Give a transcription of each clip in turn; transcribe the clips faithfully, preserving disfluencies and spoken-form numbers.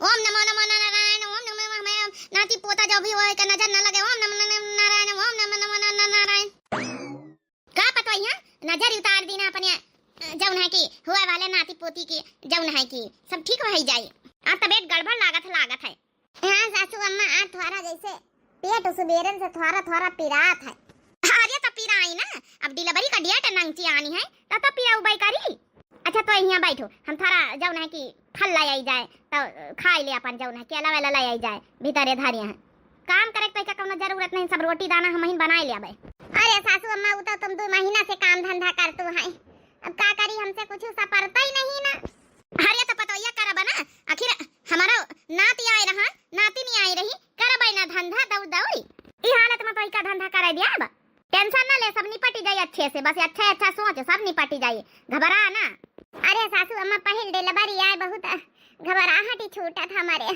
ओम नमो नमो नारायण, ओम नमो नमो नारायण। नाती पोता जो भी होए का नजर न लगे, ओम नमो नमो नारायण, ओम नमो नमो नारायण। का पतोहिया, नजर उतार दीना अपने, अ, जौन है कि हुए वाले नाती पोती की, जौन है कि सब ठीक हो ही जाई। आ तबीयत गड़बड़ लागत है, लागत है। हाँ सासू अम्मा, आज थोड़ा जैसे पेट सुबेरन से थोड़ा थोड़ा पिरात है। अरे तो पिराई ना, अब delivery का date नंगची आनी है, तो तो पिरा उबाई करी। अच्छा तो यहाँ बैठो, हम थोड़ा जौन है कि फल ले आई जाए, तो खाई ले अपन जौन है, केला वेला ले आई जाए, भीतरे धरिया है। काम करे के तो कौनो जरूरत नहीं, सब रोटी दाना हम ही बनाए ले आबे। अरे सासू अम्मा, उ तो तुम दो महीना से काम धंधा करतू है, अब का करी, हमसे कुछ सपरता ही नहीं ना। अरे तो पतोहिया करब ना, आखिर हमारा नाती आए रहा, नाती नहीं आई रही, करब ना धंधा दौड़ दौड़ी। ई हालत में तो का धंधा करे दिया अब? Tension ना ले, सब निपटी जाई अच्छे से, बस अच्छा अच्छा सोच, सब निपटी जाई, घबरा ना। अरे सासू अम्मा, पहिल delivery आए, बहुत घबराहट ही छूटत हमरे,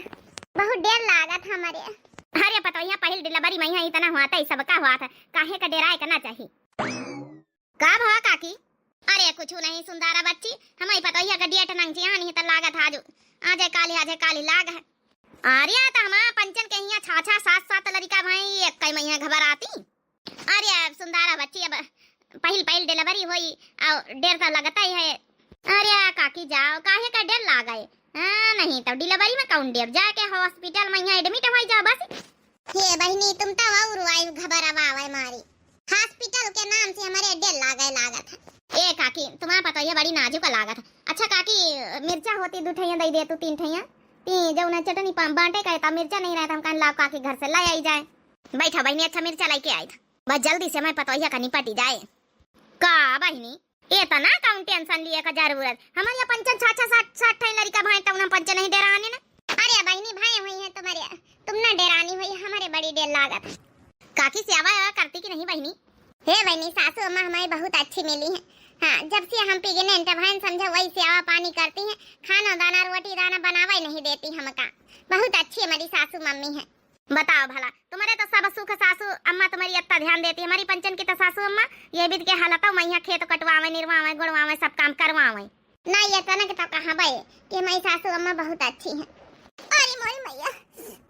बहुत डर लागत हमरे। अरे पतोहिया, पहिल delivery में यहाँ इतना हुआ था, सबका हुआ था, काहे का डेराए का ना चाही। का भवा काकी? अरे कुछ नहीं सुंदरा बच्ची, हमारी पतोहिया का date नंगची आनी है तो लागत आजू, आजे काली, आजे काली लाग है। अरे तो हमार पंचन के हियाँ छा छा सात सात लड़िका भाई, एक कई में यहाँ घबराती। अरे अब सुंदरा बच्ची, अब पहिल पहिल delivery होई, और डर तो लगता ही है। अरे काकी जाओ, काहे का डर लागे? हाँ, नहीं तो delivery में कौन डर, जाके hospital में यहाँ admit हो जाओ बस। हे बहिनी, तुम तो और आई घबरावा आवे मारी। Hospital के नाम से हमारे डर लागे लागत है। ए काकी, तुम्हारा पतोहिया बड़ी नाजुक लागत है। अच्छा काकी, मिर्चा होती दो ठैया दे दे तू, तीन ठैया। ती जौन चटनी पा-, बांटे का था, मिर्चा नहीं रहता, हम कहन लाओ काकी घर से ले आई जाए। बैठा बहिनी, अच्छा मिर्चा लेके आई था, बस जल्दी से मैं पतोहिया का निपटी जाए। का बहिनी, इतना कौन tension लिए का जरूरत? हमारे यहाँ पंचन छा छा सात सात ठे लड़िका भाई, तौन हम पंचन नहीं डेराने ना। अरे बहिनी, भाई हुई है तुम्हारे, तुम ना डेरानी हुई, हमारे बड़ी डर लागत है। काकी सेवा वेवा करती कि नहीं बहिनी? हे बहिनी, सासू अम्मा हमारी बहुत अच्छी मिली है। हाँ, जब से हम pregnant भाई समझो वही सेवा पानी करती हैं, खाना दाना रोटी दाना बनावे नहीं देती हमका। बहुत अच्छी हमारी सासू मम्मी है। बताओ भला, तुम्हारे तो सब सुख सासू अम्मा तुम्हारी इतना ध्यान देती, हमारी पंचन की तो सासू अम्मा ये बीत के हालत हो, मैया खेत कटवावे, निरवावे, गुड़वावे, सब काम करवावे। ना ये तनक तो कहाँ बे कि हमारी सासू अम्मा बहुत अच्छी हैं। अरे मोरी मैया,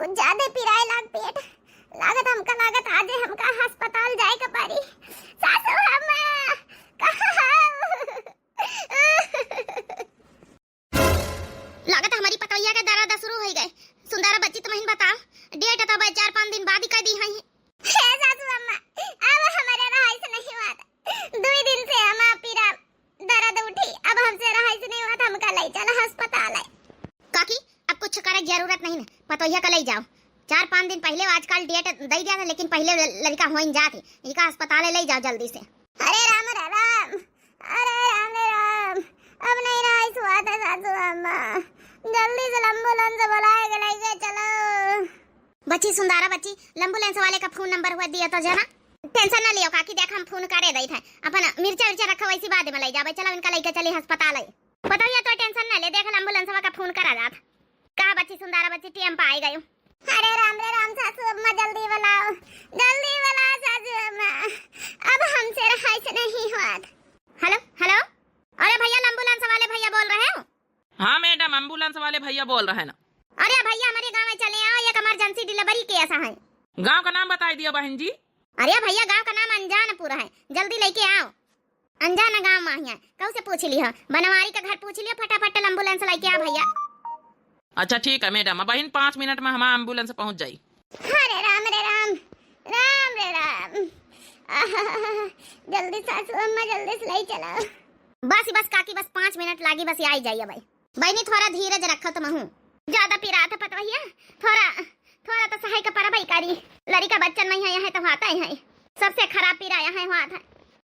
कुछ ज्यादा पिराए लाग पेट, लागत हमका लागत आज हमका अस्पताल जाए के पड़ी। सासू अम्मा, कहाँ हो? लागत हमारी पतोहिया के दर्द शुरू हो गए। सुंदरा बच्ची, तुम ही बताओ, date तो अब चार पाँच दिन बाद ही कर दी है। हे सासू अम्मा, अब हमारे रहाइश नहीं हुआ था। दो दिन से हम पीरा दर्द उठी, अब हमसे रहाइश नहीं हुआ था, हमका ले चला अस्पताल है। काकी, अब कुछ करे की जरूरत नहीं ना, पतोहिया का ले जाओ। चार पाँच दिन पहले आजकल date दे दिया था, लेकिन पहले ल-, लड़िका होइन जात है, इका अस्पताल ले जाओ जल्दी से। अरे राम रे राम, अरे राम रे राम, अब नहीं रहाइश हुआ था सासू अम्मा, जल्दी से ambulance बुलाए के लेके चलो। बच्ची सुंदरा बच्ची, ambulance वाले का phone number हुआ दिया तो जना। Tension ना लियो काकी, देख हम phone करे देत है, अपन मिर्चा विर्चा रखा वैसी बाद में ले जाबे, चलो इनका लेके चली अस्पताल है। पतोहिया तो tension ना ले, देख ambulance वाला का phone करा जात। कहा बच्ची सुंदरा बच्ची, time पे आई गयो। अरे राम रे राम, सासू अम्मा जल्दी बुलाओ, जल्दी बुलाओ सासू अम्मा, अब हमसे रहाइश नहीं होत। Hello, hello, अरे भैया, ambulance वाले भैया बोल रहे हो? हाँ madam, ambulance वाले भैया बोल रहे हैं ना। अरे भैया, हमारे गाँव में चले आओ, एक emergency delivery case है। गाँव का नाम बताई दियो बहन जी। अरे भैया, गाँव का नाम अनजानपुर है, जल्दी लेके आओ। अनजान गाँव में हिया, कहू से पूछ लियो, बनवारी का घर पूछ लियो, फटाफट ambulance लेके आ भैया। अच्छा ठीक है madam, अब बहिन पाँच मिनट में हमारा ambulance पहुँच जाई। अरे राम रे राम, राम रे राम, आहा, जल्दी सासू अम्मा जल्दी से ले चलो। बस बस काकी, बस पाँच मिनट लागी, बस आई जाइए भाई। बहिनी थोड़ा धीरज रखो तुमहू, ज्यादा पिरात है पतोहिया, थोड़ा थोड़ा तो सहाय का परबई करी। लड़िका बच्चन में है, यहाँ तो होता ही है, सबसे खराब पीरा यहाँ होत है।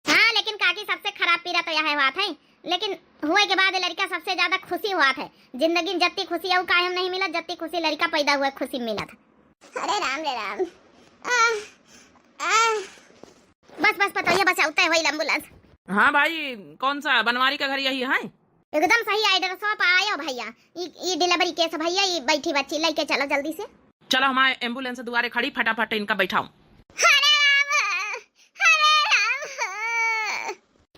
हाँ लेकिन काकी, सबसे खराब पीरा तो यहाँ होत है, लेकिन हुए के बाद लड़िका सबसे ज्यादा खुशी होत है। जिंदगी में जत्ती खुशी अउ कायम नहीं मिलत, जत्ती खुशी लड़िका पैदा हुए खुशी मिलत है। अरे राम रे राम, आह, आह। बस बस पतोहिया, बस आवते होई ambulance। हाँ भाई, कौन सा बनवारी का घर यही है? एकदम सही address पे आयो भैया। ई, ई delivery case भैया, ई बैठी बच्ची, लेके चलो जल्दी से। चलो हमारे ambulance दुआरे खड़ी, फटाफट इनका बैठाओ। अरे राम, अरे राम।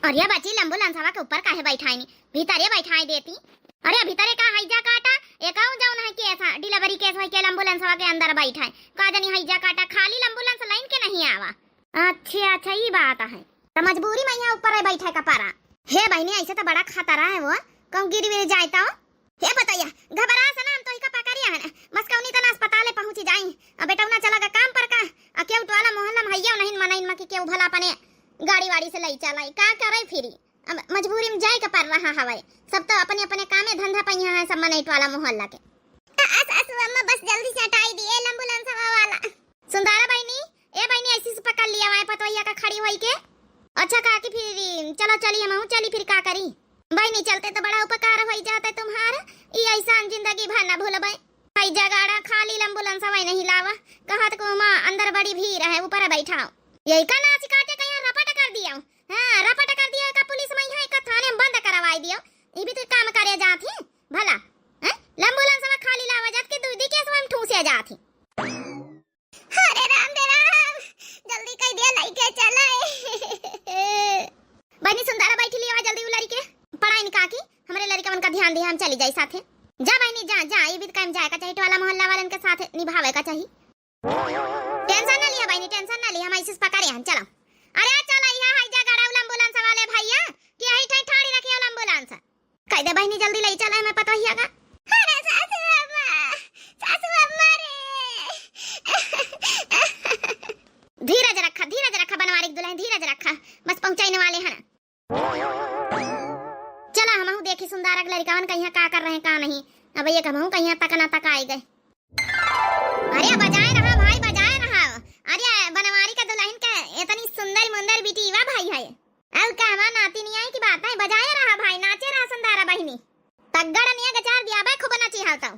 अरे बच्ची, ambulance हवा के ऊपर काहे बैठाई नी? भीतरे बैठाई देती। अरे भीतरे का हैजा काटा, एकाऊ जौन है कि ऐसा रिकेश भाई के एम्बुलेंसवा के अंदर बैठा है। का जानी हैजा काटा खाली एम्बुलेंस लाइन के नहीं आवा। अच्छा, अच्छा, ई बात है। त मजबूरी में यहाँ ऊपर है बैठे का पारा। हे बहिनी, ऐसे त बड़ा खतरा है वो, कहूँ गिर विर जाए तो। हे पतोहिया, घबरा से ना, हम तोहिका पकड़िया है ना, बस कौनी तना अस्पताल पहुँची जाई। अब बेटौना चला गा काम पर का, आ केहू टोला मोहल्ला में हइया नहीं मनइन मा कि केहू भला अपने गाड़ी वाड़ी से लई चलाई, का करे फिरी। अब मजबूरी में जाए के पड़ रहा हवे। सब तो अपने अपने कामे धंधा पहिया है, सब मनई टोला मोहल्ला के। आ, आ, सासू अम्मा, बस जल्दी से हटाई दिए एम्बुलेंस वाला। सुंदरा बहिनी, ए बहिनी, ऐसी से पकड़ लिया वाए पतोहिया का खड़ी होई के। अच्छा काकी, फिर चलो चली, हमहू चली, फिर का करी? बहिनी, चलते तो बड़ा उपकार होई जाता तुम्हार, ई ऐसान जिंदगी भर ना भूलबे। भाई जगाड़ा खाली एम्बुलेंस वाई नहीं लावा, कहत को माँ अंदर बड़ी भीड़ है, ऊपर बैठाओ। यही का नाच काटे कहीं रपट कर दियो। हाँ, रपट कर दियो, का पुलिस में है, का थाने में बंद करवाई दियो। ये भी तो काम करे जात ही भला। हैं? एम्बुलेंस में खाली लावा जात के दूध के समय में ठूसे जात ही। अरे राम रे राम, जल्दी कह दिया लइके चले। बहिनी सुंदरा बैठी लिया जल्दी उलरी के। पढ़ाई निका की, हमरे लड़िकवन का ध्यान दे, हम चली जाई साथे। जा बहिनी जा, जा, ये भी काम जाए का चाहिए, टोला मोहल्ला वालन के साथ निभावे का चाहिए। टेंशन ना लिया बहिनी, टेंशन ना लिया, हम ऐसे पकड़े हैं, चलो। अरे चलो, यहाँ है जा गड़ा एम्बुलेंस वाले भैया, कि यही ठाई ठाड़ी रखिए एम्बुलेंस। कह दे बहिनी, जल्दी ले चले मैं पतोहिया का। अरे सासू अम्मा, सासू अम्मा रे। धीरज रखा, धीरज रखा बनवारी के दुल्हन, धीरज रखा, बस पहुँचाने वाले हैं ना। चला हमहू देखी सुंदरा के लड़िकवन कहिया का कर रहे हैं, का नहीं। अब ये हमहू कहिया तक ना तक आए गए। अरे बजाए रहा भाई, बजाए रहा। अरे बनवारी का दुल्हन का इतनी सुंदर मुंदर बिटिया भाई है। अब का हमार नाती नहीं आई की बात है, बजाए रहा भाई, नाचे रहा सुंदरा बहिनी। तगड़ निया गचार दिया बे, खूब नाची हाल तो।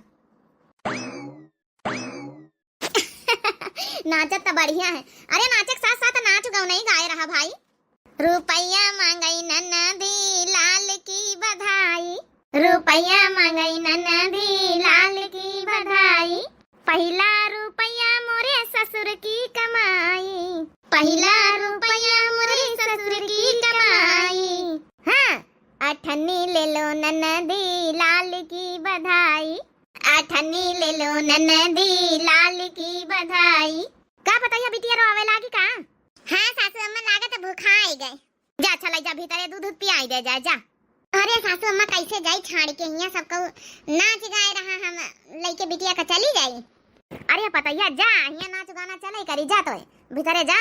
नाचत त बढ़िया है। अरे नाचे के साथ साथ नाच गौनई गाए रहा भाई। रुपया मांगई ननदी लाल की बधाई, रुपया मांगई ननदी लाल की बधाई। पहिला रुपया मोरे ससुर की कमाई, पहिला रुपया मोरे ससुर की कमाई। हाँ, अठन्नी ले लो ननदी लाल की बधाई, अठन्नी ले लो ननदी लाल की बधाई। का पतोहिया बिटिया रोवे लागी का? हाँ सासू अम्मा, लागत भूखा आई गए। जा अच्छा लई जा भीतरे दूध दूध पियाई दे जाए जा। अरे सासू अम्मा कैसे जाई छाड़ के, हियाँ सब कहू नाच गाए रहा, हम लइके बिटिया का चली जाई। अरे पतोहिया जा, हियाँ नाच गाना चले करी जा, तो भीतरे जा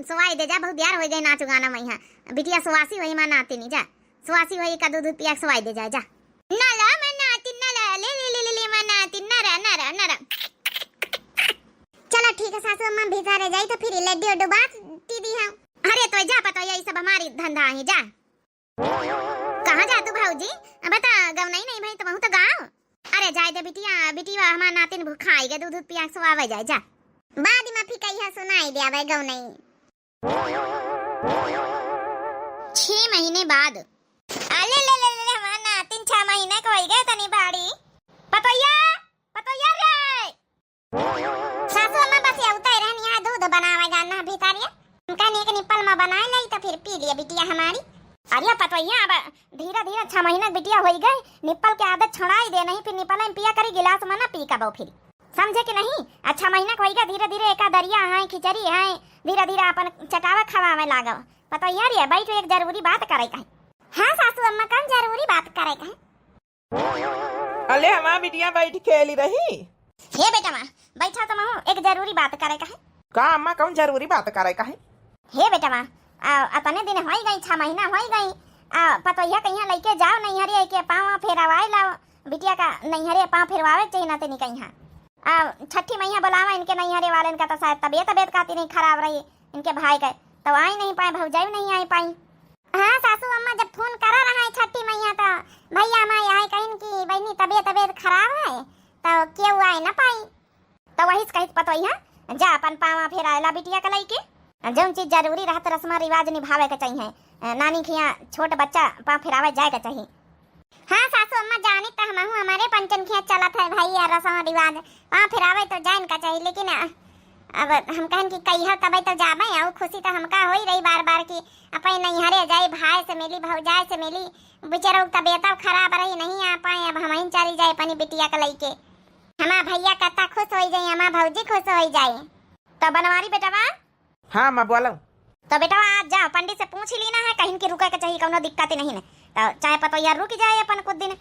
सुवाई दे जा, बहुत देर हो गई नाच गाना में, यहाँ बिटिया सुवासी वही माँ नातिनी जा। सुवासी वही का दूध दूध पिया के सुवाई दे जाए जा। नला मनाती नला ले ले ले ले ले मनाती नरा नरा नरा। चला ठीक है सासू अम्मा, भीतरे जाई तो फिर लड्डू उड्डू बात दी हम। अरे तो जा पतोहिया, ये सब हमारी धंधा है जा। कहाँ जा तू भौजी? अब बता गौनई नहीं भाई तो बहुत गाँव। अरे जाए दे बिटिया, बिटिया हमार नातिन भूखा आई गए, दूध दूध पिया के सुवावे जाए जा। बाद में फिर कहिया सुनाई दे आवे गौनई। छह महीने बाद। अले ले ले ले ले, हमार नातिन छह महीने के होई गए तनी बाड़ी। पतोहिया, पतोहिया रे। सासू अम्मा बस ये उतर रहन, यहाँ दूध बनावे जाना भीतरिया। हम कहनी एक निप्पल में बनाए लई तो फिर पी लिए बिटिया हमारी। अरे पतोहिया, अब धीरे धीरे छह महीने के बिटिया होई गए, निप्पल के आदत छुड़ाई दे, नहीं फिर निप्पल में पिया करी, गिलास में ना पी कबो फिर। समझे कि नहीं? अच्छा महीना के होइगा, धीरे धीरे एका दरिया है, खिचड़ी है, धीरे धीरे अपन चटावे खवावे लागो। पतोहिया रे, बैठ, एक जरूरी बात करे का है। हाँ सासू अम्मा, कौन जरूरी बात करे का है? अले हमार बिटिया बैठ खेली रही। हे बेटवा, बैठा तो महू, एक जरूरी बात करे का है। का अम्मा, कौन जरूरी बात करे का है? हे बेटवा, आ, अतने दिन होई गई, छह महीना होई गई, आ, पतोहिया कहिया लइके जाओ नैहरे, एके पाँव फेरवाए लाओ, बिटिया का नैहरे पाँव फेरवावे के चाहिए ना तनी कहिया। आ, छठी मैया बुलावा इनके नैहरे वाले, इनका तो शायद तबियत, तबियत काती नहीं खराब रही, इनके भाई के, तो आई नहीं पाए, भौजाई नहीं आई पाई। हाँ सासू अम्मा, जब फोन करा रहा है छठी मैया तो भैया हमारे आए कहिन कि बहिनी तबियत, तबियत खराब है तो केहू आए ना पाई। तो वही से कहित पतोहिया, जा अपन पाँव फेराए ला बिटिया के लइके। जौन चीज जरूरी रहत रस्म रिवाज निभावे के चाहिए। अ, नानी खिया छोट बच्चा पाँव फेरावे जाए के चाहिए। हाँ सासू अम्मा, जानी तो हमहू हमारे पंचन खिया चलत है भाई, या रस्म रिवाज पाँव फेरावे तो जाए का चाहिए, लेकिन अ, अब हम कहन कि कहिया तबे तो जाबे, और खुशी तो हमका होई रही बार बार कि अपन नैहरे जाए, भाई से मिली, भौजाई से मिली, बेचारा तबियत खराब रही, नहीं आ पाए, अब हम ही चली जाए अपनी बिटिया के लइके। हमार भइया कत्ता खुश होइ जाई, हमार भौजी खुश होइ जाई। तो बनवारी बेटवा, हाँ, अम्मा, बोलो। तो बेटवा, आज जाओ, पंडित से पूछ ही लीना है, कहिन कि रुके के चाहिए, कौनो दिक्कत ही नहीं है। तो चाहे पतोहिया रुक जाए अपन कुछ दिन,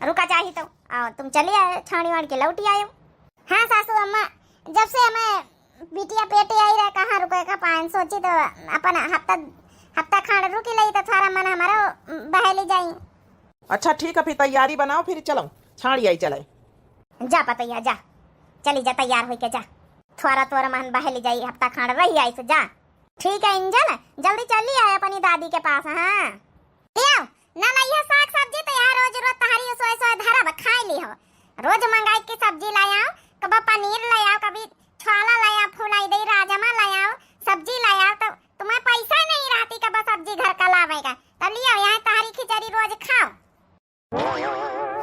रुका चाही तो, और तुम चले आए, छाड़ी वाड़ के लौट आयो। हाँ सासू अम्मा, जब से हमें बिटिया पेटे आई रहे, कहाँ रुके का पाएन, सोची तो अपन हफ्ता, हफ्ता खाड़ रुकी लई तो थोड़ा मन हमारो बहली जाई। अच्छा ठीक है, फिर तैयारी बनाओ, फिर चलो, छाड़ी आई चले। जा पतोहिया, जा, चली जा, तैयार होइके जा, थोड़ा तोर मन बहली जाई, हफ्ता खाड़ रही आई से जा। ठीक है इंजल, जल्दी चली आए अपनी दादी के पास। हाँ, ले आओ ना, लइहा साग सब्जी तो यहाँ रोज रोज तहारी सोए सोए धरब, खाई ली हो। रोज मंगाई के सब्जी ले आओ, कभी पनीर ले आओ, कभी छोला ले आओ, फुलाई दे राजमा ले आओ, सब्जी ले आओ, तो तुम्हें पैसा ही नहीं रहती कब सब्जी घर का लावेगा, तो लियो यहाँ तहारी खिचड़ी रोज खाओ।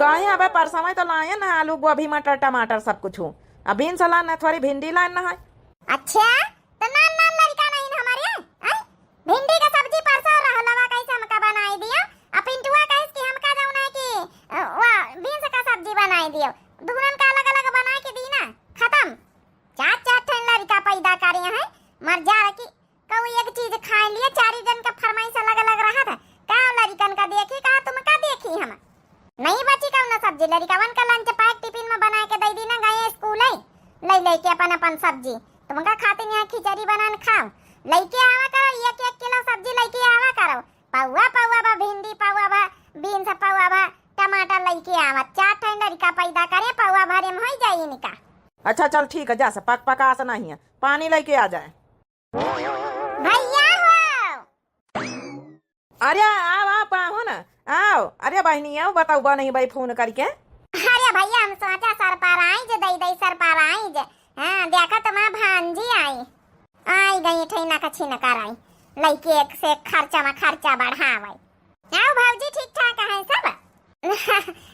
काहे अबे परसवे तो लाए ना आलू, गोभी, मटर, टमाटर सब कुछ हो। अब बीन्स लान ना, थोड़ी भिंडी लान ना है। अच्छा, तो नान नान लड़का नहीं ना हमारे, हैं? भिंडी का सब्जी परसों रहलवा कैसे हमका बनाई दियो, अब पिंटुआ कहिस कि हमका जौन है कि, अ, वा बीन्स का सब्जी बनाई दियो। दुनन का अलग अलग बनाई के दी ना, खत्म। चार चार ठन लड़का पैदा करे हैं, मर जा रखी। कहू एक चीज खाए लिए, चारी जन का फरमाइश अलग अलग रहत है। का लड़िकन का देखी, का तुमका देखी हम? नहीं बची कौनो सब्जी, लड़िकवन का लंच पैक टिफिन में बना के दे दी ना, गए स्कूल है, ले लेके अपन अपन सब्जी। तुमका खातिर यहाँ खिचड़ी बनान खाओ, लेके आवा करो, एक एक किलो सब्जी लेके आवा करो। पौवा पौवा बा भिंडी, पौवा बा बीन्स, पौवा बा टमाटर लेके आवा। चार ठन लड़िका पैदा करे, पौवा भरे में हो जाई इनका। अच्छा चल ठीक है, जा से पक पका से नहीं है, पानी लेके आ जाए। भैया हो। अरे आओ, आओ पाहुन, आओ। अरे बहिनी आओ, बताओ बा नहीं भाई फोन करके। अरे भैया हम सोचा सरप्राइज दे दे, सरप्राइज। हाँ देखा तुम्हार भांजी आई, आई गई ठैना का छिन कर आई, लइके एक से एक खर्चा में खर्चा बढ़ावे। आओ भौजी ठीक ठाक है सब?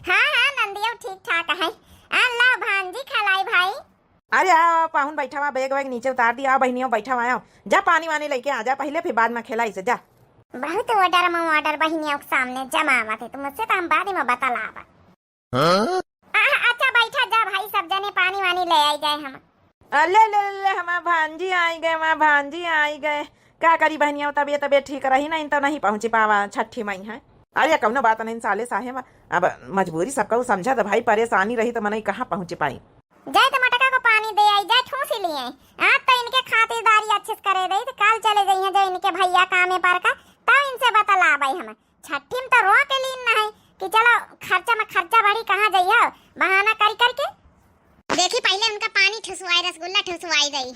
हाँ हाँ नंदियो ठीक ठाक है। आ लाओ भांजी खलाई भाई। अरे आओ, आओ, पाहुन बैठा हुआ, बैग वैग नीचे उतार दिया। आओ बहिनियों, बैठा हुआ, आओ। जा पानी वानी लेके आ जा पहिले, फिर बाद में खेला इसे, जा। बहुत ऑर्डर में ऑर्डर बहिनियों के सामने जमावत है, तुमसे तो हम बाद में बतलावा। हाँ? आ, अच्छा बैठा जा भाई, सब जने पानी वानी ले आई जाए हम। अ, ले, ले, ले, ले, हमार भांजी आई गए, हमार भांजी आई गए। का करी बहिनियों, तबियत, तबियत ठीक रही नहीं तो नहीं पहुँची पावा छठी मई है। अरे कौनो बात नहीं साले साहेब, अब मजबूरी सबका समझा तो भाई, परेशानी रही तो मनई कहाँ पहुँच पाई। जाए तो मटका को पानी दे आई, जाए ठूसी लिए। आज तो इनके खातिरदारी अच्छे से करे दे, तो काल चले जाइए जो इनके भैया कामे पर का, तब इनसे बतलावे हम। छठी में तो रो के लीन ना है कि चलो खर्चा में खर्चा बढ़ी, कहाँ जाइए बहाना करी करके। देखी पहिले उनका पानी ठुसवाई, रसगुल्ला ठुसवाई दई।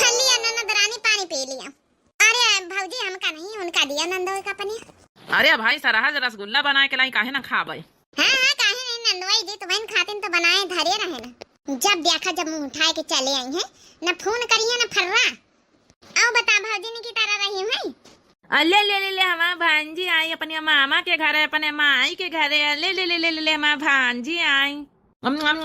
लिया ननद रानी पानी पी लिया। अरे भौजी हमका नहीं, उनका दिया नंदोई का पनिया। अरे भाई सरहज रसगुल्ला बनाए के लाई काहे ना खाबे? हाँ हाँ काहे नहीं नंदोई जी, तुम्हें खातिन तो बनाए धरे रहे ना। जब देखा जब मुँह उठाए के चले आई है, ना फोन करिए ना फर्रा। आओ बता भौजी ने की तरह रही है। अ, ले, ले, ले, ले, हमार भांजी आई अपने मामा के घरे, अपने माई के घरे। अ, ले, ले, ले, ले, ले, ले, हमार भांजी आई। अम, अम,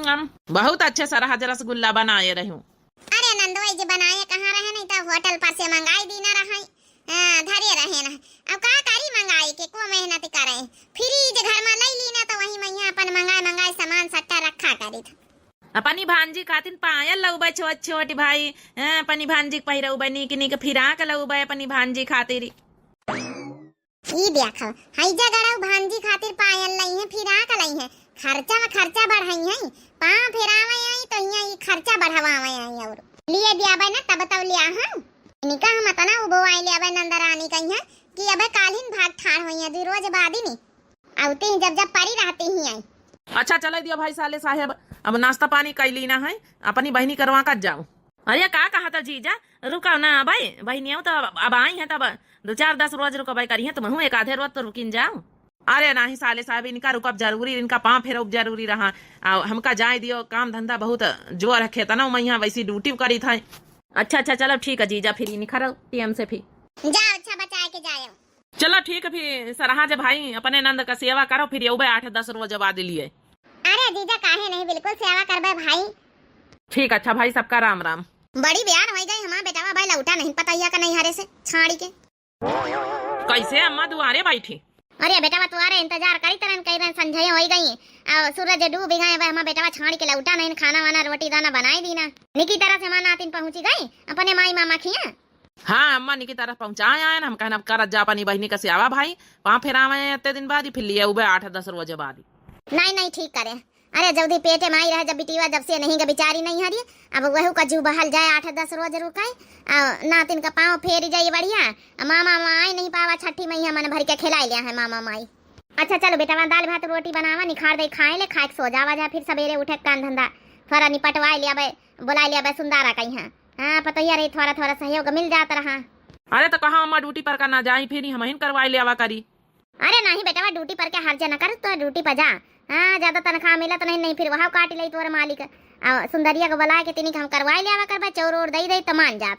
अम। बहुत अच्छे सरहज रसगुल्ला बनाए रहूं। अरे नंदोई जी बनाए कहाँ रहे, नहीं तो होटल पर से मंगाई दी ना रहे। हाँ, धरे रहे ना। अब का करी मंगाई के, को मेहनत करे। फ्रिज घर में ले ली ना तो वही में यहाँ अपन मंगाए मंगाए सामान सट्टा रखा करी था। अपनी भांजी खातिन पायल लउबे छोट छोट भाई, हैं, अपनी भांजी के पहिरउबे नीक नीक फिराक लउबे अपनी भांजी खातिर। ई देखो, हैजा गड़ाऊ भांजी खातिर पायल लई है, फिराक लई है, खर्चा में खर्चा बढ़ाई है, पाँव फेरावे आई तो हियाँ ई खर्चा बढ़ावे आई और लिए दियाबे ना तब तब लिया हम। इनका हम अतना उबो आई लियाबे नंदरानी कही है कि अबे कालिन भाग ठाड़ होई है, दुई रोज बाद ही नी। आवते ही जब जब परी रहते ही आई। अच्छा चले दियो भाई साले साहेब, अब नाश्ता पानी कई लीना है, अपनी बहिनी करवा कर जाओ। अरे का कहा था जीजा, रुका ना भाई, बहिनियों तो अब, अब आई हैं तब दो चार दस रोज रुकबे करी हैं, तुमहू एक आधे रोज तो रुकिन जाओ। अरे नाही साले साहेब, इनका रुकब जरूरी, इनका पाँव फेरब जरूरी रहा। आ, हमका जाए दियो, काम धंधा बहुत जोर है, खेतना में यहाँ वैसी ड्यूटी करी था। अच्छा अच्छा चलो ठीक है जीजा, फिर निखरो टीएम से फिर। जाओ अच्छा बचाए के जाओ। चलो ठीक है, फिर सरहा जे भाई अपने नंद का सेवा करो, फिर यउबे आठ दस रोज बाद लिए। अरे जीजा काहे नहीं, बिल्कुल सेवा करबे भाई। ठीक, अच्छा भाई, सबका राम राम। बड़ी बियान होई गई हमार बेटावा भाई, लौटा नहीं पतैया का नहीं हरे से छाड़ी के। कैसे अम्मा दुआरे बैठी? अरे बेटवा, तुआरे इंतजार करी तरन, कई रहे संझय होई गई, अउ सूरज डूबी गए, अब हमा बेटवा छाड़ी के लौटा नहीं, खाना वाना रोटी दाना बनाई दीना। निकी तरह से हमा नातिन पहुँची गई अपने माई मामा खिया। हाँ अम्मा, निकी तरह पहुँचाए आयन, हम कहन अब करत जा अपनी बहिनी का सेवा भाई, पाँव फेरावे अत्ते दिन बाद ही, फिर लिए उबे आठ दस रोज बाद ही। नहीं नहीं, ठीक करे। अरे जल्दी पेटे माई रहे जब बिटिया, जब से नहीं ग बिचारी नहीं हरी, अब वहू का जू बहल जाए, आठ दस रोज रुकाए, अउ नातिन का पाँव फेरी जाए बढ़िया। अउ मामा माई नहीं पावा छठी मइया, मन भर के खिलाई लिया है मामा माई। अच्छा चलो बेटवा, दाल भात रोटी बनावा, निखार दे खाए ले, खाए के सो जावा जा, फिर सबेरे उठे के काम धंधा थोड़ा निपटवाए लिया बे, बुलाए लिया बे सुंदारा कहीं है। हाँ पतोहिया रही, थोड़ा थोड़ा सहयोग मिल जात रहा। अरे तो कहाँ अम्मा ड्यूटी पर का ना जाई, फिर हम ही करवाए ले आवा करी। अरे नहीं बेटवा, ड्यूटी पर के हर्ज न कर, तो ड्यूटी पर जा। हाँ ज्यादा तनख्वाह मिलत नहीं, नहीं फिर वहाँ काट ले तोर मालिक। अउ सुंदरिया को बुलाए के तिनी के हम करवाए ले आवा करबे, चौर ओर दई दई तो मान जात।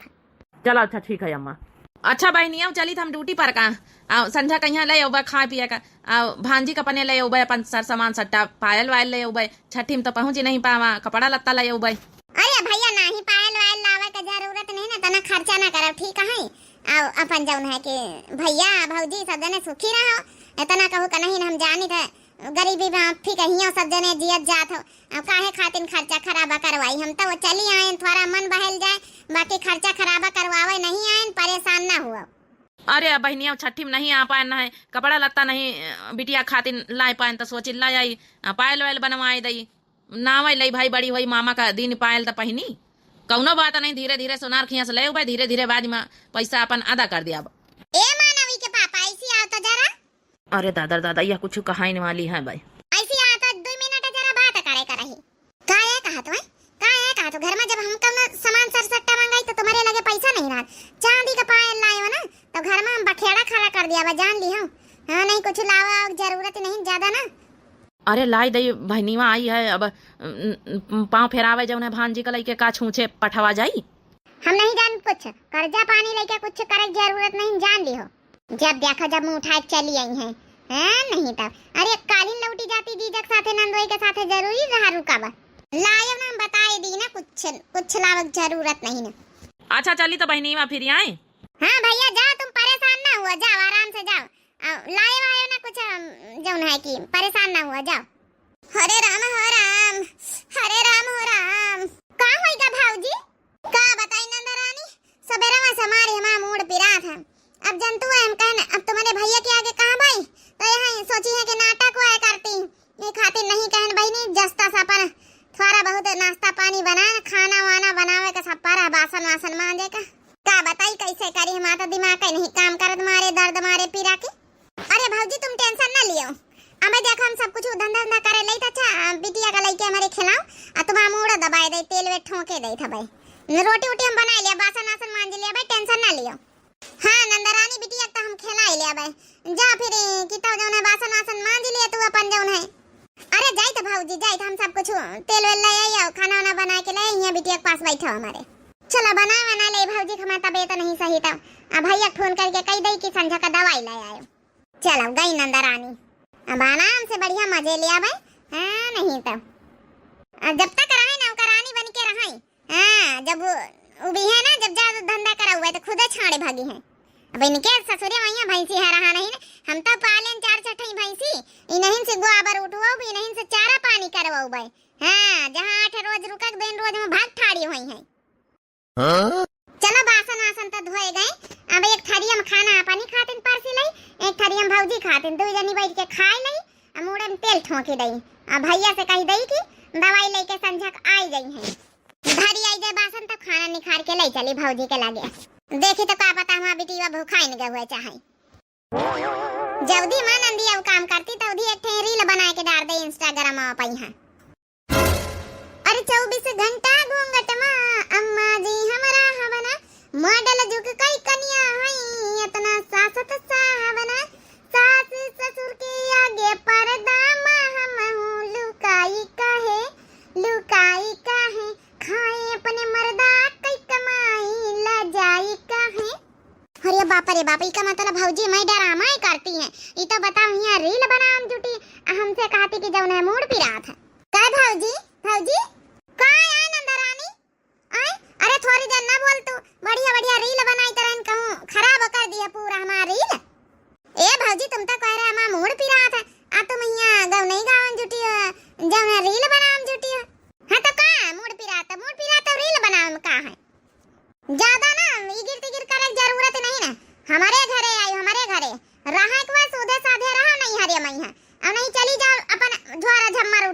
चला अच्छा ठीक है अम्मा। अच्छा बहनिया, चली त हम ड्यूटी पर का, अउ संझा कहिया ले अउबे खाए पिए का, अउ भांजी का अपने ले अउबे अपन सर सामान सट्टा, पायल वायल ले अउबे, छठी में तो पहुँच ही नहीं पावा, कपड़ा लत्ता ले अउबे। अरे भैया, नाही पायल वायल लावे के जरूरत नहीं ना, इतना खर्चा ना करब, ठीक है? अउ अपन जौन है कि भैया भौजी सब जने सुखी रहो, इतना कहू का नहीं ना, हम जानी थे गरीबी में आप ही कहियो सब जने जियत जात हो, अब काहे खातिन खर्चा खराबा करवाई? हम तो वो चली आयन, थोड़ा मन बहल जाए, बाकी खर्चा खराबा करवावे नहीं आयन, परेशान ना हुआ। अरे अब बहनिया छठी में नहीं आ पाए, ना है कपड़ा लत्ता नहीं, अ, बिटिया खातिन लाए पाए तो सोचिन ला आई, अ, पायल वायल बनवाए दई। नावै लई भाई, बड़ी होई मामा का दिन पायल त पहिनी। कौनो बात नहीं, धीरे धीरे सोनार खिया से ले उबे, धीरे धीरे बाद में पैसा अपन अदा कर दिया। ए मानवी के पापा, ऐसी आओ तो जरा। अरे दादा दादा, यह कुछ कहाइन वाली है भाई। ऐसी आओ तो दो मिनट जरा बात करे का रही। का ये कहा तू है? का ये कहा तू? घर में जब हम कौनो सामान सर सट्टा मंगाई तो तुम्हारे लगे पैसा नहीं रहा। चांदी का पायल लाए हो ना, तो घर में हम बखेड़ा खड़ा कर दिया बा, जान ली हो। हाँ, नहीं कुछ लावा जरूरत नहीं ज्यादा ना। अरे लाई दई, बहनिवा आई है, अब, उम, उम, पाँव फेरावे जौन है भांजी का लइके का छूछे पठवा जाई? हम नहीं जान कुछ, कर्जा पानी लइके कुछ करे के जरूरत नहीं, जान ली हो। जब देखा जब मुँह उठाए के चली आई है, हैं, नहीं तब। अरे कालिन लौटी जाती जीजक साथे नंदोई के साथे जरूरी रहा रुका बा। लायो ना, हम बताए दी ना, कुछ, कुछ लावे के जरूरत नहीं ना। अच्छा चली तो बहनिवा फिर आए। हाँ भैया जाओ, तुम परेशान ना हुआ, जाओ आराम से जाओ। अउ लाए वाए ना कुछ, अम, जौन है कि परेशान ना हुआ, जाओ। हरे राम हो राम, हरे राम हो राम। का होई गा भौजी? का बताई नंदरानी, सबेरवा से मारी हमार मूड पिरात है। अब जनतु है, हम कहन अब तुम्हारे भैया के आगे कहाँ भाई, तो यहाँ सोची है कि नाटक हुआ है करती, ये खातिर नहीं कहन बहिनी, जस्ता सा अपन थोड़ा बहुत नाश्ता पानी बनाए, खाना वाना बनावे का सब पर है, बासन वासन मांजे का। का बताई कैसे करी, हमारा तो दिमाग का नहीं काम करत, मारे दर्द मारे पीरा के। अरे भौजी तुम tension ना लियो, अबे देखो हम सब कुछ धंधा धंधा करे लई त अच्छा, बिटिया का लइके हमारे खिलाओ, आ तुम्हारा मूड़ा दबाए दे, तेल वे ठोके दे था भाई। न रोटी वोटी हम बनाए लिया, बासन वासन मांज लिया भाई, tension ना लियो। हाँ नंदरानी बिटिया तो हम खिलाए लिया भाई, जा फिर किता जौन है बासन वासन मांज लिया तू अपन जौन है। अरे जाई त भौजी, जाई त हम सब कुछ तेल वेल ले आई, आओ खाना वाना बना के ले आई, यहाँ बिटिया के पास बैठो हमारे। चलो बना बना ले भौजी, हमार तबीयत नहीं सही त अब भैया फोन करके कह दई कि संझा का दवाई ले आयो। चलो गई नंदरानी, अब आराम से बढ़िया मजे ले आवे। हाँ नहीं तो, अब जब तक रहे नौकरानी बन के रहे, हाँ जब वो, वो भी है ना, जब जा धंधा करा हुआ है तो खुदे छाड़े भागी है। अब इनके ससुरे वहीं भैंसी है रहा नहीं ना, हम तो पालेन चार छठई भैंसी, इन्हीं से गोबर उठवाओ भी, इन्हीं से चारा पानी करवाओ भाई। हाँ जहाँ आठ रोज रुकक दिन रोज में भाग ठाड़ी हुई है। हाँ? चलो बासन वासन तो धोए गए, अब एक थरिया में खाना अपनी खातिन परसी लई, एक थरिया में भौजी खातिन, दो जनी बैठ के खाए लई, अब मूड़े में तेल ठोंकी दई, अब भैया से कही दई कि दवाई लेके संझक आई गई है, धरी आई जाए बासन तो खाना निखार के ले चली भौजी के लगे। देखी तो का पता हमार बिटिया भूखाइन गए हुए चाहे। जल्दी माँ नंदी अब काम करती तो उधी एक ठे reel बना के डाल दे Instagram में पई है। अरे चउबीस घंटा घूंघट मा अम्मा जी हमरा हवना, model जुग कई कनिया हई, इतना सासत साहबना, सास ससुर के आगे पर्दा मा हमहू लुकाई काहे, लुकाई काहे, खाए अपने मर्दा कई कमाई, लजाई काहे। अरे बाप रे बाप, इका मतलब भौजी मैं डरामा ही करती हैं। ई तो बताओ, यहाँ reel बनावम जुटी, आ हमसे कहती कि जौन है मूड़ पिरात है। का भौजी, भौजी? का है नंदरानी? आय, अरे थोड़ी देर ना बोल तू, बढ़िया बढ़िया reel बनाई तरह कहूँ खराब कर दिया पूरा हमारा reel। ए भौजी, तुम तो कह रहे हमारा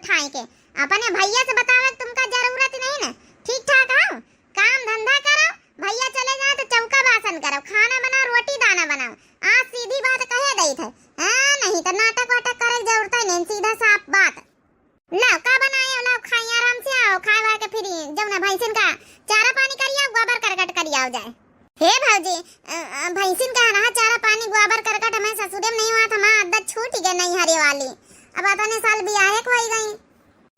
ठाई के। अपने भैया से बतावे के तुमका जरूरत ही नहीं ना। ठीक ठाक हो, काम धंधा करो, भैया चले जाए तो चौका बासन करो, खाना बनाओ, रोटी दाना बनाओ। आज सीधी बात कहे दई थे, हाँ, नहीं तो नाटक वाटक करे के जरूरत ही नहीं, सीधा साफ बात। लाओ, का बनाए हो? लाओ, खाई आराम से, आओ, खाए वाए के फिर जौन है भैंसिन का चारा पानी करियाओ, गोबर करकट करियाओ जाए। हे भौजी, अ, अ, भैंसिन का हरहा चारा पानी गोबर करकट हमें ससुरे में नहीं हुआ था, हमार आदत छूट गए नैहरे वाली। अब अतने साल बियाहे को होई गई।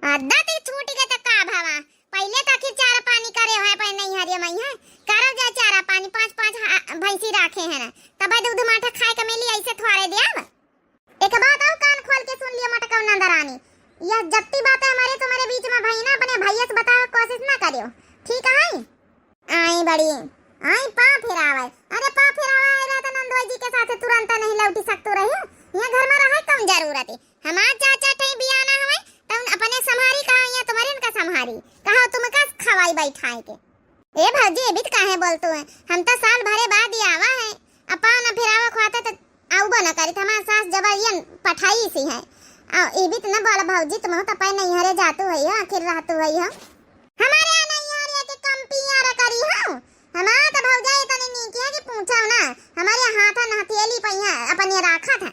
आदत ही छूट गए तो का भवा? पहले तो आखिर चारा पानी करे है, पहले नैहरे में है, करो जाए चारा पानी, पाँच पाँच हा-, भैंसी राखे हैं ना, तब दूध माठा खाए के मिली, ऐसे थोड़े देव। एक बात और कान खोल के सुन लियो मटकौना दरानी, यह जत्ती बातें हमारे तुम्हारे बीच में भई ना, अपने भैया से बतावे के कोशिश ना करियो, ठीक है? आई बड़ी, आई पाँव फिरावे। अरे पाँव फिरावे आए रहा तो नंदोई जी के साथ तुरंत नहीं लौटी सकतू रही। यहाँ घर में रहे कौन जरूरत है? हमार चार चार ठई बियाना हुए, तब अपने संभारी कहा, यहाँ तुम्हारे इनका संभारी कहा, तुमका खवाई बैठाए के। ए भौजी, एबित काहे बोलतू है? हम तो साल भरे बाद ही आवा है। अब पाँव न फिरावे खुआते तो आउबो न करी, हमार सास जबरियन पठाई सी है। आ, एबित न बोला भौजी, तुम तो पै नैहरे जातू है हो, आखिर रहतू है हो। हमारे यहाँ नैहरे के कम पियारा करी हो। हमार तो भौजाई इतनी नीक है कि पूछो ना। हमारे हाथ न हथेली पहिया अपने राखत है।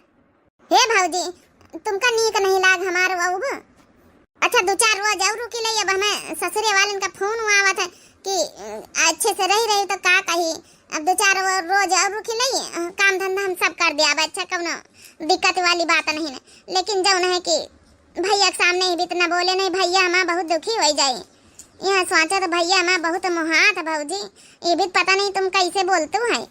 हे भौजी, तुमका नीक नहीं लाग हमार अउब? अच्छा, दो चार रोज और रुकी लई, अब हमें ससुरे वालन का फोन आवत है कि, अ, अच्छे से रही रही तो का कही, अब दो चार रो-, रोज और रुकी लई, अ, काम धंधा हम सब कर दिया, अब अच्छा कौनो दिक्कत वाली बात नहीं है। लेकिन जौन है कि भैया के सामने एबित न बोले नहीं, भैया हमार बहुत दुखी हो जाई। यहाँ सोचा तो भैया हमार बहुत मोहात भौजी, एबित पता नहीं तुम कैसे बोलतू है।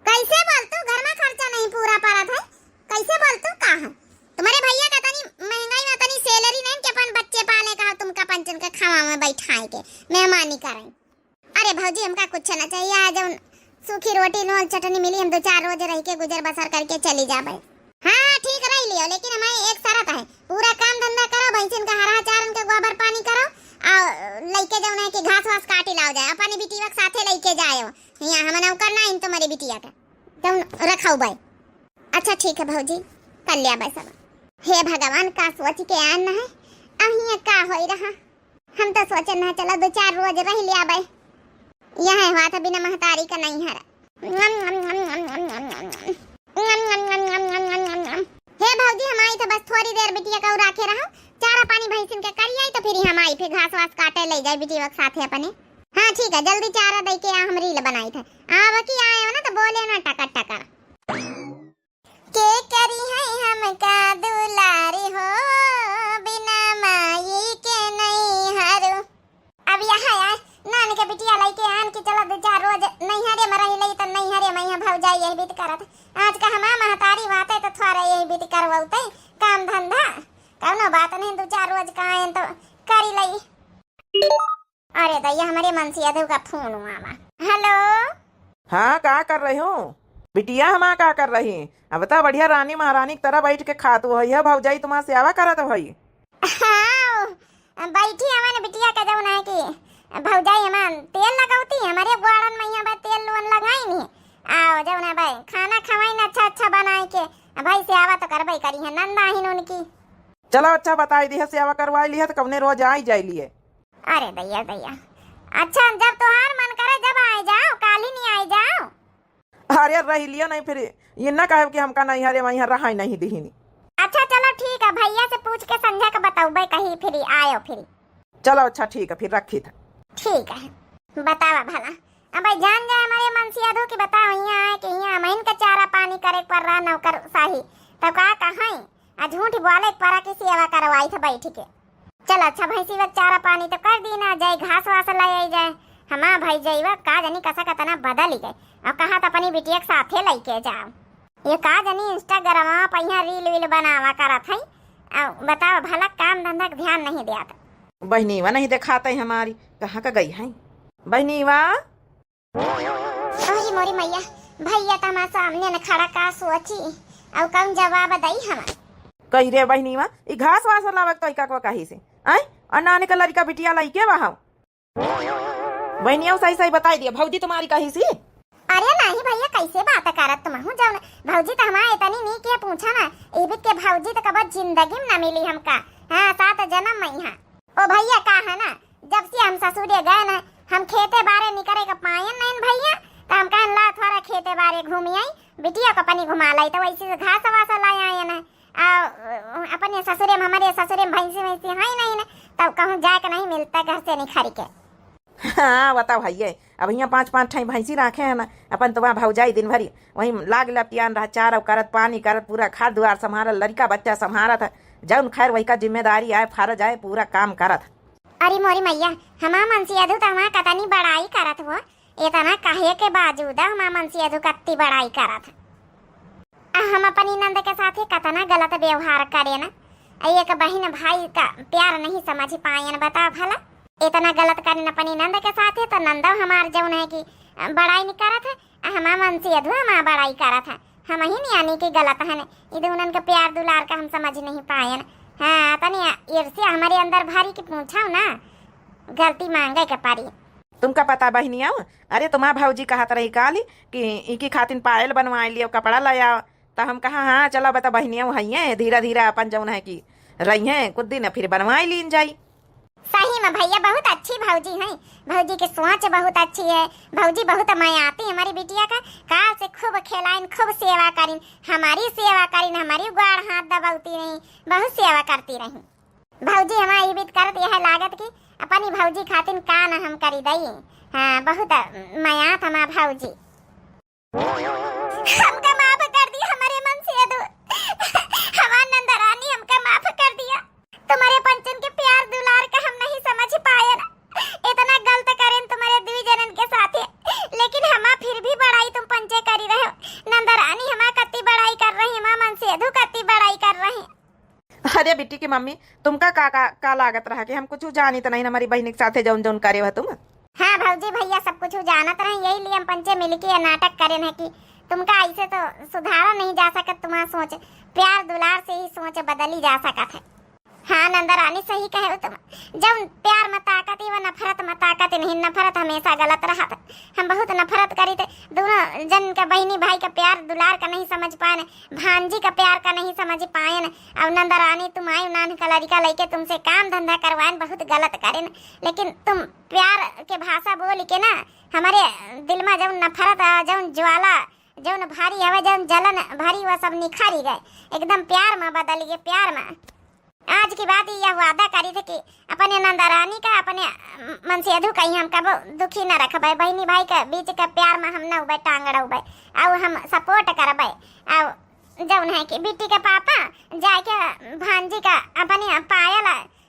कैसे बोलतू? घर में खर्चा नहीं पूरा पड़त है, कैसे बोलतू का है? तुम्हारे भैया का तनी महंगाई में तनी सैलरी नहीं कि अपन बच्चे पाले का, तुमका पंचन के खावा में बैठाए के मेहमानी करें। अरे भौजी, हमका कुछ ना चाहिए, आज जौन सूखी रोटी नून चटनी मिली, हम दो चार रोज रह के गुजर बसर करके चली जाबे। हाँ ठीक रह लियो, लेकिन हमारे एक शर्त है, पूरा काम धंधा करो, भैंसिन का हरा चारन के गोबर पानी करो, और लइके जौन है कि घास वास काटी लाओ जाए, अपनी बिटिया के साथे लइके जायो। यहाँ हम नौकर ना इन तुम्हारी बिटिया का जौन रखाऊ बाई। अच्छा ठीक है भौजी, कर लिया बाई सब। हे भगवान, का सोच के आन है, अब हियाँ का होई रहा। हम तो सोचे ना, चलो दो चार रोज रह लिया बाई। यहाँ हुआ था बिना महतारी का नहीं हरा। हे भौजी, हम आई तो बस थोड़ी देर बिटिया का राखे रहो, चारा पानी भैंसिन के करी आई तो फिर हम आई, फिर घास वास काटे ले जाए बिटिया के साथे अपने। हाँ ठीक है, जल्दी चारा दे के आ, हम रील बनाई थे। अब की आए हो ना तो बोले ना टकर टकर। के करी है हमका दुलारी हो, बिना माई के नहीं हरू। अब यहाँ आए, नान के बिटिया लइके आन के चला दो चार रोज नैहरे में रही लई, तो नैहरे में यहाँ भौजाई यही बीत करत। आज का हमार महतारी बाते तो थोड़ा यही बीत करवौते काम धंधा। कौनो बात नहीं, दो चार रोज का आए तो करी लई। अरे दैया, हमरे मनसिया देव का फोन आवा। हेलो। हाँ, का कर रही हो? बिटिया हमार का कर रही? अब तो बढ़िया रानी महारानी की तरह बैठ के खात हो, यह भौजाई तुम्हार सेवा करत होई। हाँ, बैठी हवन बिटिया का जौन है कि भौजाई हमार तेल लगौती, हमरे ग्वाड़न में यहाँ बा तेल लोन लगाई नी। आओ जौन है भाई, खाना खवाई न अच्छा अच्छा बनाए के, भाई सेवा तो करबे करी है, नंदा आहिन उनकी। चलो अच्छा बताई दी है, सेवा करवाई ली है तो कवने रोज आई जाई लिए। अरे दैया, दैया। अच्छा, जब तोहार मन करे, जब आए जाओ, काली नहीं आए जाओ। अरे, रह लियो नहीं फिर, ये ना कहे कि हमका नहीं हरे, वहीं रहा नहीं दिहिनी। अच्छा, चलो ठीक है, भैया से पूछ के संझा के बताऊबे कहीं, फिर आयो फिर। चलो, अच्छा, ठीक है, फिर रखी था। ठीक है, बतावा भला। अब भाई जान जाए हमारे मनसिया धो कि बताओ, यहाँ आए कि यहाँ हम इनका चारा पानी करे पर रहा नौकर साही, तब का कहें? आ झूठ बोले परा की सेवा करवाई थे बैठ के। चल अच्छा भैंसी वा चारा पानी तो कर दी ना, जाए घास वास ले आई जाए। हमार भैजइवा का जनी कसा कतना बदल गए। अब कहा तो अपनी बिटिया के साथे लेके जाओ। ये का जनी Instagram पे यहाँ रील वील बनावा करत है। अब बताओ भला काम धंधा के ध्यान नहीं देत। बहनीवा नहीं देखात है हमारी, कहाँ का गई है बहनीवा? अरे मोरी मैया, भैया त हमार सामने न खड़ा, का सोची, अउ कौन जवाब दई हम? कही रे बहनीवा, ई घास वास लावे के तोइका को कही से, आय? और नाने का लड़का बिटिया लइके बहाओ। बहनिया सही सही बताई दिया, भौजी तुम्हारी कही सी। अरे नहीं भैया, कैसे बात करत तुम हो? जौन भौजी तो हमारे इतनी नीक है, पूछा ना, एबित के भौजी तो कबो जिंदगी में ना मिली हमका। हाँ, सात जनम मइहाँ। ओ भइया, का है ना, जब से हम ससुरे गए ना, हम खेते बारे निकरे के पायन नहीं भइया, तो हम कहन ला थोड़ा खेते बारे घूमी आई, बिटिया को अपनी घुमा लाई, तो वैसे से घास वास ला आए ना। आ, अपने ससुरे में, हमारे ससुरे में भैंसी वैंसी है ही नहीं ना, तब कहूँ जाए के नहीं मिलता घर से निखर के। हाँ, बताओ भइया, अब हियाँ पाँच पाँच ठाई भैंसी राखे है ना, अपन तो वहाँ भौजाई दिन भरी वहीं लाग लपटियान रहा, चारा करत, पानी करत, पूरा घर दुआर संभारत, लड़िका बच्चा संभारत है, जौन खैर वही का जिम्मेदारी आए, फर्ज आए, पूरा काम करत। अरे मोरी मैया, हमार मनसेधू तो हमार कतनी बड़ाई करत हो, इतना कहे के बावजूद हमार मनसेधू कत्ती बड़ाई करत। आ हम अपनी नंद के साथे कतना गलत व्यवहार करेन, आ एक बहिन भाई का प्यार नहीं समझ पाएन, बताओ भला। इतना गलत करेन अपनी नंद के साथे, तो नंदो हमार जौन है कि बड़ाई नहीं करत है, आ हमार मनसेधू हमार बड़ाई करत है। हम ही नहीं यानी कि गलत हन, ई दुनन के प्यार दुलार का हम समझ नहीं पाएन। हाँ, तनी ईर्ष्या हमारे अंदर भरी कि पूछो ना, गलती मांगे के पड़ी। तुमका पता बहिनिया, अरे तुम्हार भौजी कहत रही काली कि इनकी खातिन पायल बनवाए लियो, कपड़ा ले आओ। तो हम कहा, हाँ चलो बता बहिनिया, हइये धीरे धीरे अपन जौन है कि रही हैं कुछ दिन, फिर बनवाए लीन जाई। सही में भइया बहुत अच्छी भौजी हैं, भौजी की सोच बहुत अच्छी है, भौजी बहुत मयाती हमारी बिटिया का, काल से खूब खेलाइन, खूब सेवा करिन, हमारी सेवा करिन, हमारी गोड़ हाथ दबावती रही, बहुत सेवा करती रही। भौजी हमार ई बीत करत यह लागत कि अपनी भौजी खातिन का न हम करी दई। हाँ, बहुत मयात हमार भौजी। हमका माफ कर दी हमारे मनसेधू, हमार नंदरानी हमका माफ कर दिया। तुम्हारे पंचन के प्यार दुलार का हम नहीं समझ पाएन, इतना गलत करेन तुम्हारे दुई जनन के साथे, लेकिन हमार फिर भी बड़ाई तुम पंचे करी रहे हो। नंदरानी हमार कत्ती बड़ाई कर रही, हमार मनसेधू कत्ती बड़ाई कर रही। अरे बिट्टी की मम्मी, तुमका का, का, का लागत रहा कि हम कुछ जानित नहीं हमारी बहिनी के साथे जौन जौन करे हो तुम? हाँ भौजी भइया सब कुछ जानत रहे, यही लिए हम पंचे मिलके ये नाटक करेन है कि तुमका ऐसे तो सुधारा नहीं जा सकत तुम्हार सोच, प्यार दुलार से ही सोच बदली जा सकत है। हाँ नंदरानी सही कहे हो तुम, जौन प्यार में ताकत है वो नफरत में ताकत नहीं, नफरत हमेशा गलत रहत है। हम बहुत नफरत करी थे दोनों जन का, बहिनी भाई का प्यार दुलार का नहीं समझ पाएन, भांजी का प्यार का नहीं समझ पाएन। अब नंदरानी तुम आई नान का लड़िका लइके तुमसे काम धंधा करवाएन, बहुत गलत करेन, लेकिन तुम प्यार के भाषा बोल के ना हमारे दिल में जौन नफरत आ, जौन ज्वाला, जौन भारी हवे, जौन जलन भरी, वह सब निखरी गए, एकदम प्यार में बदल गए, प्यार में। आज की बात यह वादा करी थे कि अपने नंदरानी का, अपने मनसेधू का ही हम कबो दुखी न रखबे, बहिनी भाई के बीच के प्यार में हम न उबे टांग अड़उबे, और हम support करबे। और जौन है कि बिट्टी के पापा जाके भांजी का अपने पायल,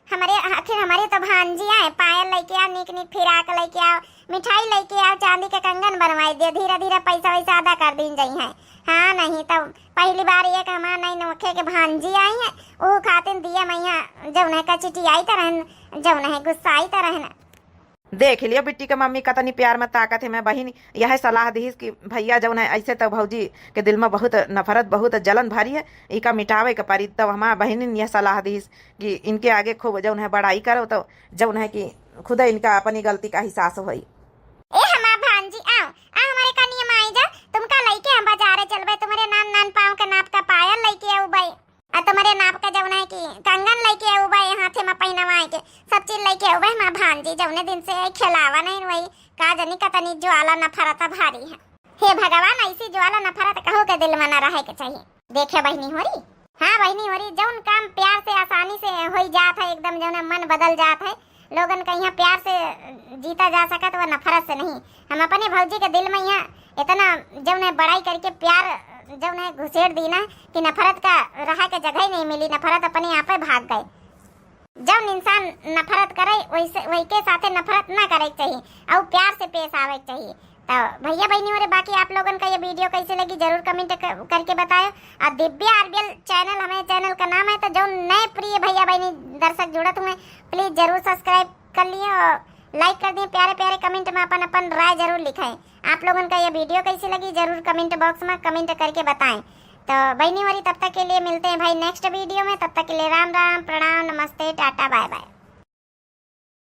हमारे, आखिर हमारे तो भांजी आए, पायल लेके आओ, नीक नीक फिराक लेके आओ, मिठाई लेके आओ, चांदी के कंगन बनवाई दे, धीरे धीरे पैसा वैसा अदा कर दीन जाई है। हाँ, नहीं तो पहली बार एक हमार नई नोखे के भांजी आई है, ऊ खातिन दिया मैया जौन है कचिटी आई तरहन, जौन है गुस्सा आई तरहन। देख लियो बिट्टी के मम्मी कतनी प्यार में ताकत है। मैं बहिन यह सलाह दीस कि भैया जौन है ऐसे तो भौजी के दिल में बहुत नफरत, बहुत जलन भरी है, इका मिटावे के परी। तब हमार बहिनिन यह सलाह दीस कि इनके आगे खूब जौन है बड़ाई करो, तो जौन है कि खुद इनका अपनी गलती का एहसास होई। ए हमार भांजी, आओ, आ हमारे कनिया में आई जा, तुमका लइके हम बाजारे चलबे, तुम्हारे नान नान पाँव के नाप का पायल लइके आउबे, आ तुम्हारे नाप का जौन है कि कंगन लइके आउबे, हाथे में पहनवाए के सब चीज लइके आउबे। हमार भांजी जौने दिन से आई खेलावा नहीं वही, का जनी कतनी ज्वाला नफरत भारी है। हे भगवान, ऐसी ज्वाला नफरत कहू के दिल में न रहे के चाहिए। देखे बहिनी होरी, हाँ बहिनी होरी, जौन काम प्यार से आसानी से होई जात है, एकदम जौन है मन बदल जात है, लोगन का यहाँ प्यार से जीता जा सकत, वह नफरत से नहीं। हम अपने भौजी के दिल में यहाँ इतना जौन है बड़ाई करके प्यार जौन है घुसेड़ दी ना कि नफरत का रहा के जगह ही नहीं मिली, नफरत अपने आप ही भाग गए। जौन इंसान नफरत करे वैसे, वही के साथे नफरत ना करे के चाहिए और प्यार से पेश आवे के चाहिए। तो भैया बहिनी होरे, बाकी आप लोगन का ये video कैसे लगी जरूर comment क-, करके बतायो। और दिव्या आरबीएल channel हमारे channel का नाम है, तो जौन नए प्रिय भैया बहिनी दर्शक जुड़त हुए, please जरूर subscribe कर लिए और like कर दिए, प्यारे प्यारे comment में अपन अपन राय जरूर लिखाएं। आप लोगन का ये video कैसी लगी जरूर comment box में comment करके बताएं। तो बहिनी होरी, तब तक के लिए मिलते हैं भाई next video में, तब तक के लिए राम राम, प्रणाम, नमस्ते, टाटा, bye bye।